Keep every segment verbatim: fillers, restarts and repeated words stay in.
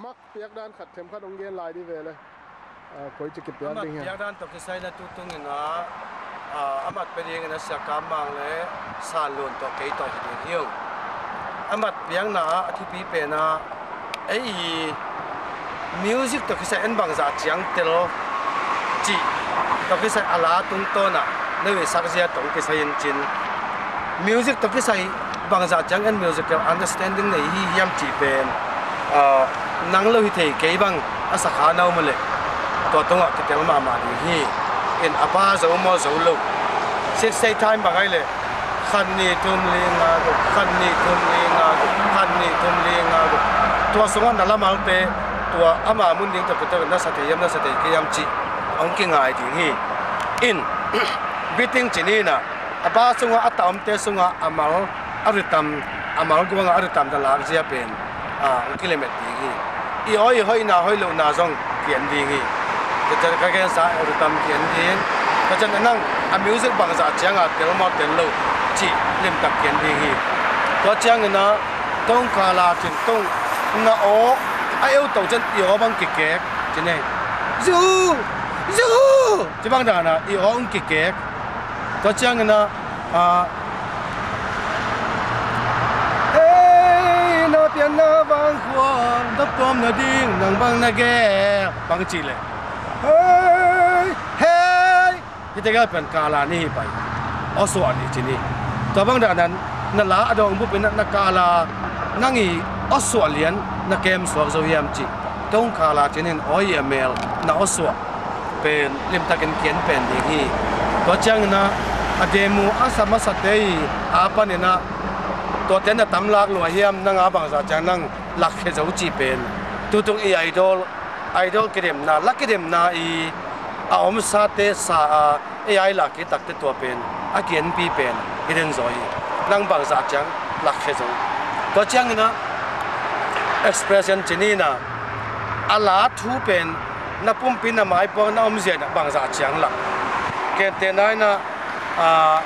Piak dan khat themkhat hong gen lai dih ve le. Ah, koi ci kipiak ding hiam? Piak dan tawh kisai na tutung in ah, ah, a mat pia ding in ah Sia Kam Mang le San Lun tawh kei tawh hi ding hi ung. A mat piakna ah a thupi pen ah ei i music tawh kisai en bangzah ciang tel cih tawh kisai a la tungtawn ah na vesak zia tawh kisai in cin music tawh kisai bangzah ciang en musical understanding nei hi hiam cih pen, ah, nang lo hi thei kei bang a sakha na um uh leh tua tungah kitel mahmah ding hi. In a pa zo maw zo lo, six day time bang ai leh khat ni thum li nga guk, khat ni thum li nga guk, khat ni thum li nga guk, tua sungah na la malte tua ama mun ding tawh kitel na sa thei hiam na sa thei kei hiam cih hong kingai ding hi. In beating ci ni in ah a pa sungah a ta omte sungah a mal a ritam, a mal guangah a ritam na lak zia pen, ah, hong kilemet ding hi. I aw i hoihna hoih lohna zong ki-en ding hi. Ka cian ka gensa a ritam ki-en ding. Ka cian a nang a music bangzah cianga tel maw tel lo cih limtak ki-en ding hi. Tua ciangin ah tong kala cin tong na aw a eu to cian i aw bang kikek ci nei. Zu! Zu! Ci bang dana i aw hong kikek. Tua ciangin ah, ah, hei, na pianna vang khua, na pawm na ding, nang bang na gel, bang ci le. Hei, hei, hi tegel pen kala ni hi pai. Aw suah ni ci ni. Tua bang dana na la a dawng bupin na kala nang i aw suah lian na kem suak zo hiam ci. Tong kala cinin aw i a mel na aw suah pen limtakin kian pen ding hi. Tua ciangin ah a demu a sa masate i a panin ah tuate na tam lak lua hiam nang a bangzah ciang nang lakkhia zo cih pen tutung i idol, idol kidemna, la kidemna i a omsate sa a ei a i lak kei takte tua pen a kianpi pen hi den zaw hi. Nang bangzah ciang lakkhia zo. Tua ciangin ah expression ci ni in ah a la thu pen na pumpi na maipuak na omzia in ah bangzah ciang lak. Kentehna in ah, ah,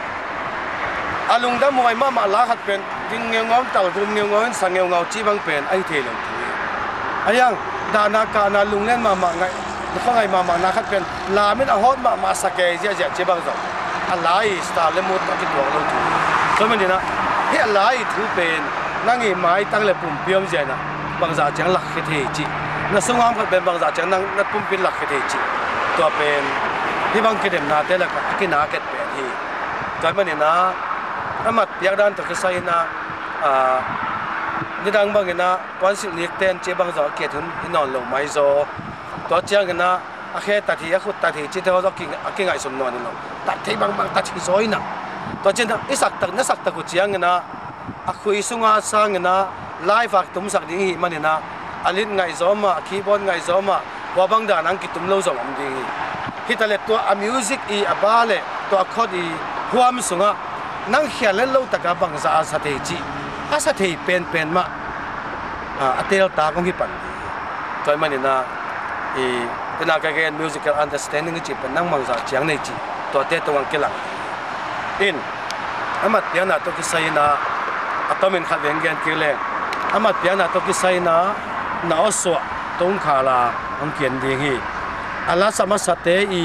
a lungdam huai mahmah la khat pen ding ngeungau in, talgum ngeungau in, sa ngeungau cih bang pen a hi thei lo thu hi. A hiang dahna kahna lunglen mahmah ngaih, na khuangaih mahmah na khat pen lamin a hawt mahmah sa kei ziahziah cih bang zong a la i style le mood a kituak lo thu. Tua manin ah hih a la i thu pen nang i maitang le pumpi omzia in ah bangzah ciang lakkhia thei cih, na sungam khat pen bangzah ciang nang na pumpi in lakkhia thei cih, tua pen hih bang kidemnate lakah a kinaket pen hi. Tua manin ah a mat piak dan tawh kisai in ah, ah, nidang bangin ah puansilh nikten cih bang zong a kiat hun hi nawn lo mai zaw. Tua ciangin ah a khe tat hi, a khut tat hi cihte haw zong a ki, a kingaihsun nawn hi lo. Tat thei bangbang tat hi zaw in ah. Tua ciangin ah i saktak na saktak uh ciangin ah a khui sunga sangin ah live a kitumsak ding hi manin ah a lead ngaihzawm ah, a keyboard ngaihzawm ah, hua bang dan ang kitum lo zong om ding hi. Hi ta le tua a music i a ba le tua a chord i huam sungah nang khial let lo taka bangzah a sa thei cih a sa thei penpen mah, ah, a teltak hong hi pan ding hi. Tua hi manin ah i tena ka gen musical understanding i cih pen nang bangzah ciang nei cih tuate tungah kilang in a mat piakna tawh kisai in ah a tomin khat veng gen kik leng. A mat piakna tawh kisai in ah na awsuah tongkhala hong kian ding hi. A lasa masate i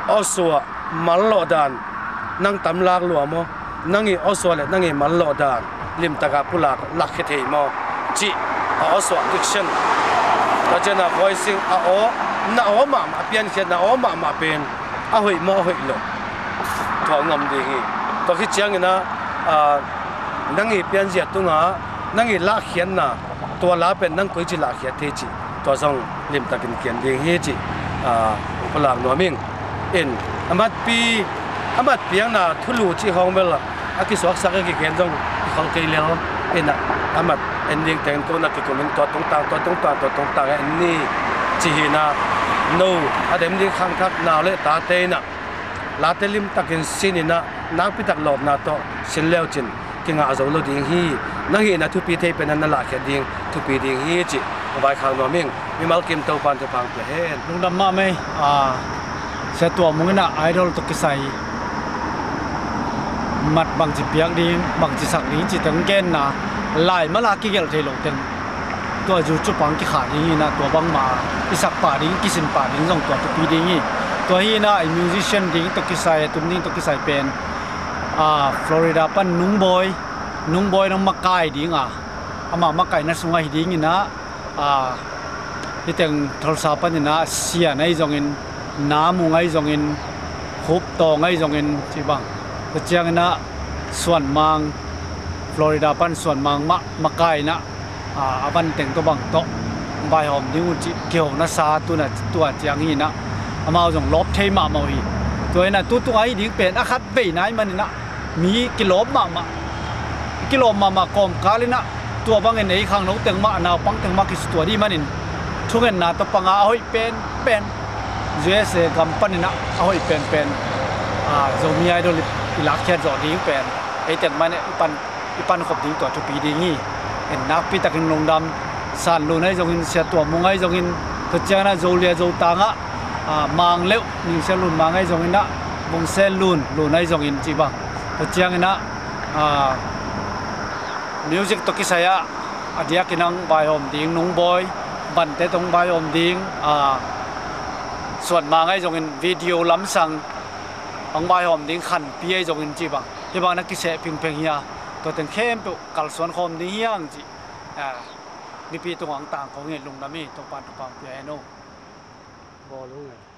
awsuah mallawh dan nang tam lak lua maw? Nang i awsuah le nang i mallawh dan limtaka pulak lakkhia thei maw? Cih a awsuah diction. Tua ciangin ah voicing a aw, na aw mahmah a piankhiatna aw mahmah pen a hoih maw a hoih lo? Tua ngam ding hi. Tua khit ciangin ah, ah, nang i pianzia tungah nang i lahkhiatna tua la pen nang koici lahkhiat thei cih tua zong limtakin kian ding hi cih, ah, hong pulak nuam ing. In a matpi a mat piakna thulu cih hong bel a kisuaksak a kigen zong kikhol kei lel. In ah a mat en ding teng ko na kikum in tua tungtang tua tungtang tua tungtang en ni ci hi in ah no a dem ding khangthak nau le tate in ah late limtakin sin in ah nakpitak lawpna tawh sin leu cin kingah zo lo ding hi. Na hihna thupi thei pen ah na lahkhiat ding thupi ding hi cih vaikhak nuam ing. Mimal kim Topan thupha pia hen. Lungdam mahmah ei. Ah, Sia Tuam Mung in ah idol tawh kisai mat bangci piak ding, bangci sak ding cih teng genna lai mala kigelh thei lo teng Tua YouTube ah kikhah ding hi-in ah, tua bangmah i sak pah ding, kisin pah ding zong tua thupi ding hi. Tua hi-in ah i musician ding tawh kisai, a tum ding tawh kisai pen, ah, Florida pan Nungbawi, Nungbawi nong makai ding a, amah makaihna sungah hi ding hi-in ah, ah, hih teng Tulsa panin ah Sian ahi zongin, Namung ahi zongin, Khuptawng ahi zongin, ci bang. Tua ciangin ah Suanmang, Florida pan Suanmang mah makai-in ah, ah, a van teng tawh bang tawh vaihawm ding uh cih kihona sa, tu-in ah tua ciang hi-in ah, amau zong lawp thei mahmah uh hi. Tua hi-in ah tu tung a hih ding pen a khat vei nai manin ah mi kilawm mahmah, kilawm mahmah kawmkal in ah, tua bangin ei khangno teng mah, naupang teng mah kisutua ding manin, thungetna tawh pang a, a hoih penpen, U S A gam panin ah a hoih penpen, ah, Zomi Idol i, i lakkhiat zawh ding pen, ei teng mah in ah i pan, i pankhop ding tua thupi ding hi. En nakpi takin lungdam, San Lun ahi zongin, Sia Tua Mung ahi zongin, tua ciangin ah Zolia Zotang ah, ah, Mang Leuh, Ning Sia Lun Mang ahi zongin ah, Vung Sen Lun, Lun ahi zongin, ci bang. Tua ciangin ah, ah, music tawh kisai ah a diakin hong vaihawm ding Nungbawi, bante tawh hong vaihawm ding, ah, Suanmang ahi zongin, video lamsang hong vaihawm ding Khanpi ahi zongin, ci bang. Hih bang na kiseh phingpheng hi a, tua teng khempeuh kalsuan khawm ding hi hang, ci. Ah, mipi tungah hong tangko hi. Lungdam hi. Topa'n thupha pia hen aw. Bawl ung e.